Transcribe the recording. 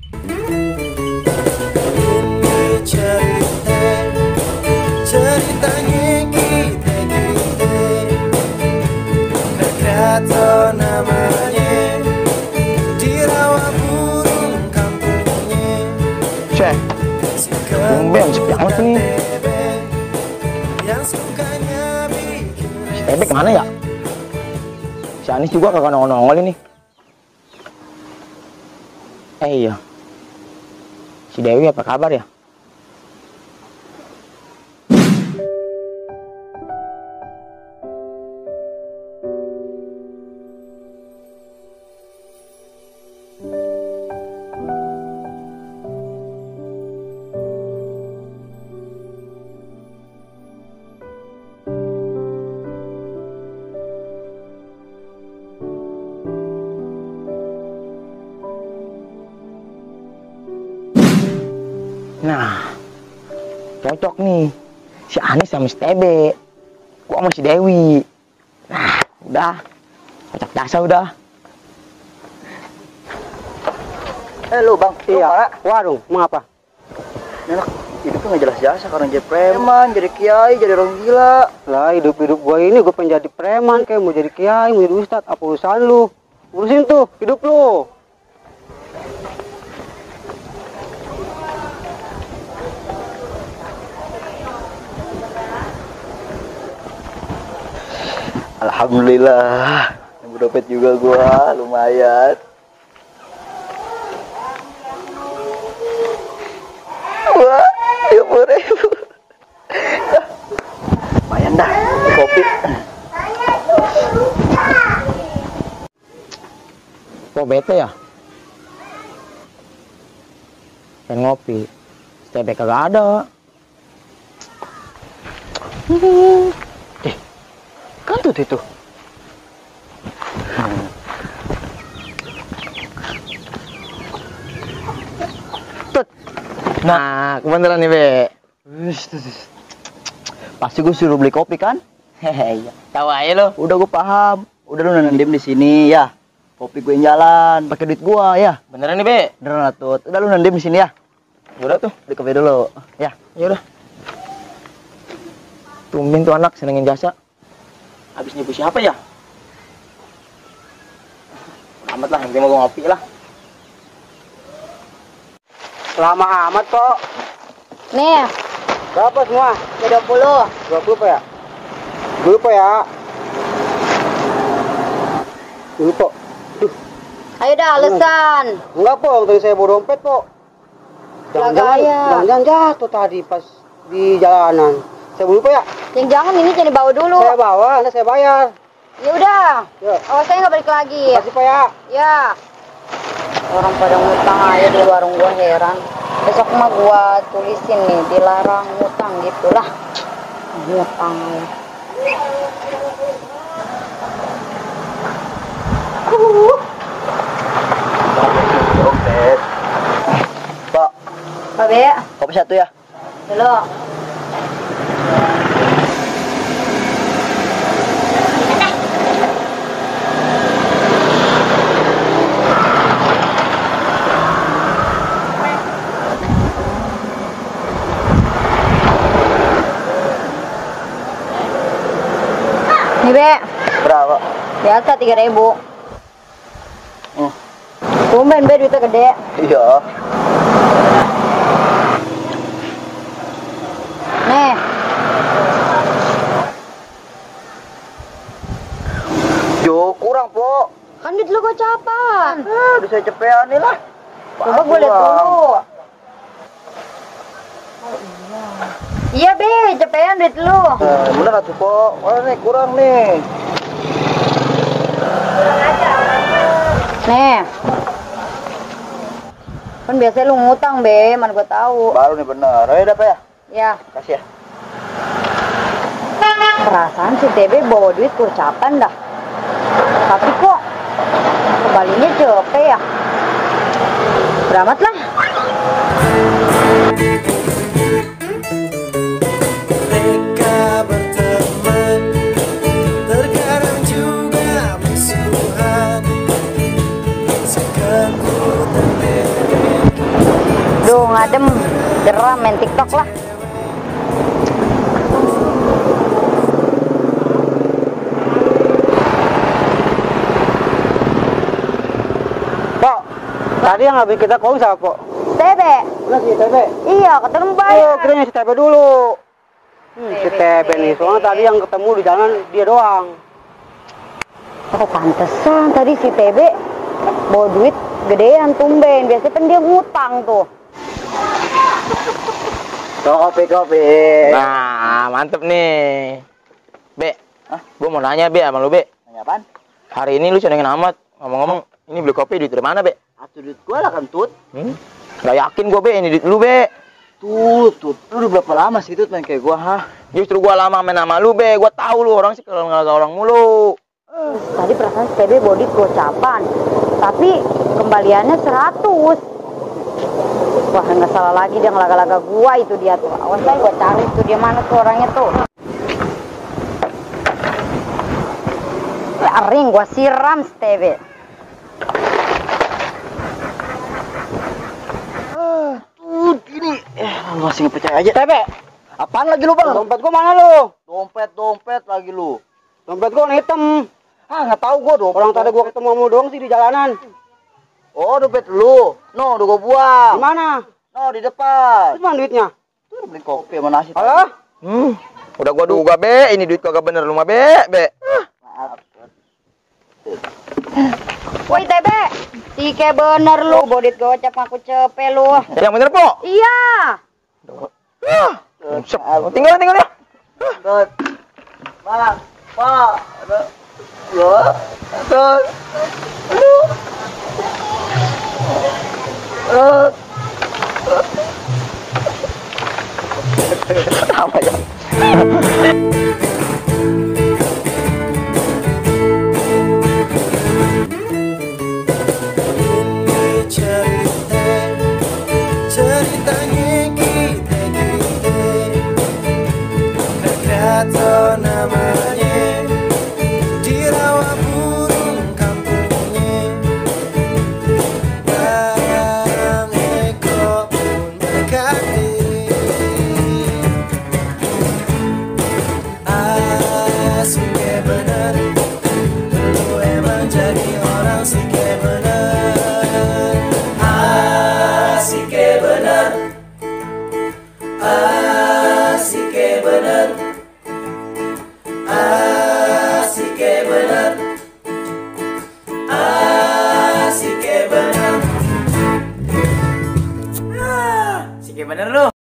Ini ceritanya kita Keraton namanya di rawa burung kampungnya. Cek, tumben sepi amat nih. Si Tebek mana ya? Si Anis juga kagak nongol-nongol ini. Iya. Si Dewi apa kabar ya? Nah, cocok nih. Si Anis sama si Tebe. Gua sama si Dewi. Nah, udah. Kocak dasar udah. Lu bang, Iya. Waduh, mau apa? enak hidupnya nggak jelas jasa karena jadi preman, jadi kiai, jadi orang gila. Lah hidup gua ini gua pengen jadi preman, kayak mau jadi kiai, mau jadi ustadz, apa urusan lu? Urusin tuh hidup lu. Alhamdulillah, nemu dompet juga gua, lumayan. Wah, 50.000. Lumayan dah, kopi. Kok bete ya? Pengen ngopi. Si Tebe kagak ada. Kantut itu. Nah, kebetulan nih, Be. Pasti gue suruh beli kopi kan? Hehehe, tahu aja lo. Udah gue paham. Udah lu nandim di sini ya. Kopi gue yang jalan, pakai duit gua ya. Beneran nih, Be? Beneran Tut. Udah lu nandim di sini ya. Udah tuh. Beli kopi dulu. Ya. Ya udah. Tumben tuh anak senengin jasa. Habis nipu siapa ya? Amat lah, yang penting mau gua ngopi lah. Lama amat kok. Nih, Berapa semua? 20. 20 Pak ya? Dulu Pak ya? Dulu Pak. Ayo dah, alasan. Enggak Pak, tadi saya bawa dompet Pak. Jangan-jangan jatuh tadi pas di jalanan. Saya dulu Pak ya? Yang jangan ini jangan dibawa dulu. Saya bawa, nanti saya bayar. Ya udah. Ya. Oh, saya nggak balik lagi. Makasih Pak ya. Ya. Orang pada ngutang aja di warung gua, heran. Besok mah gua tulisin nih, dilarang ngutang gitulah. Ngutang. Dompet. Pak, Pak Be, kopi satu ya. dulu. Nih Be, Berapa? biasa 3.000. Hmm. Tumben Be, duitnya gede. Iya. Nih, Jo, kurang, Po. kan duit lu gocapan. Bisa cepean nih lah. Coba gue lihat dulu. Iya Be, cepetan duit lu. Bener atuh, Po. Mana nih kurang nih. Nih. Kan biasanya lu ngutang Be, mana gua tahu. Baru nih bener. Ayo dapat ya? Ya, Kasih ya. perasaan si TB bawa duit gocapan dah. Tapi kok kembalinya cepet ya. Beramat lah. Mereka berteman, terkadang juga musuhan. Sekarang ku tak geram main TikTok lah. Pok, tadi yang habis kita kau siapa, Pok? Tebe. Udah si TB. Iya, ketemu Ayo, bayar. kiranya si TB dulu. Si TB nih, soalnya tadi yang ketemu di jalan dia doang. Oh, pantesan tadi si TB bawa duit gedean tumben. Biasanya kan dia ngutang tuh. Kopi. Nah, mantep nih. Be, gua mau nanya Be sama lu Be. Nanya apaan? Hari ini lu cenderung amat. Ngomong-ngomong, ini beli kopi duit dari mana Be? Atuh duit gua lah kan, Tut. Gak yakin gua Be, ini duit lu Be. Tut. Lu udah berapa lama sih Tut main kayak gua, ha? Justru gua lama main sama lu Be. Gua tahu lu orang sih kalau ngelaga orang mulu. Tadi perasaan si TB bawa duit gocapan. Tapi kembaliannya 100. Wah, nggak salah lagi dia ngelaga-laga gua itu dia tuh. Awas aja gua cari tuh dia mana tuh orangnya tuh. Ring gua siram si TB. Tut, ini. Lu masih nggak percaya aja. TB, Apaan lagi lu, Bang? dompet gua mana lu? Dompet lagi lu. Dompet gua warna hitam. Nggak tahu gua dompet. Orang tadi gua ketemu sama doang sih di jalanan. Oh, dompet lu. No, udah gua buang. Di mana? No, di depan. Itu mana duitnya? Tuh udah beli kopi sama nasi. Alah, Udah gua duga Be, ini duit kagak bener lu mah Be. Maaf. Woi TB, Ike bener lu, bawa duit gocap aku cepet lu. Yang bener Po. Iya. Sep. Tinggal ya. Tut. Bang, Pak. Lo. Tut. Aduh. Apa ya? Ini ceritanya kita Krakatau namanya, di rawa burung kampungnya. Bang Eko pun mendekati. Asik bener, lu emang jadi orang sih bener. Asik bener, asik bener, asik bener, asik bener, asik bener lu.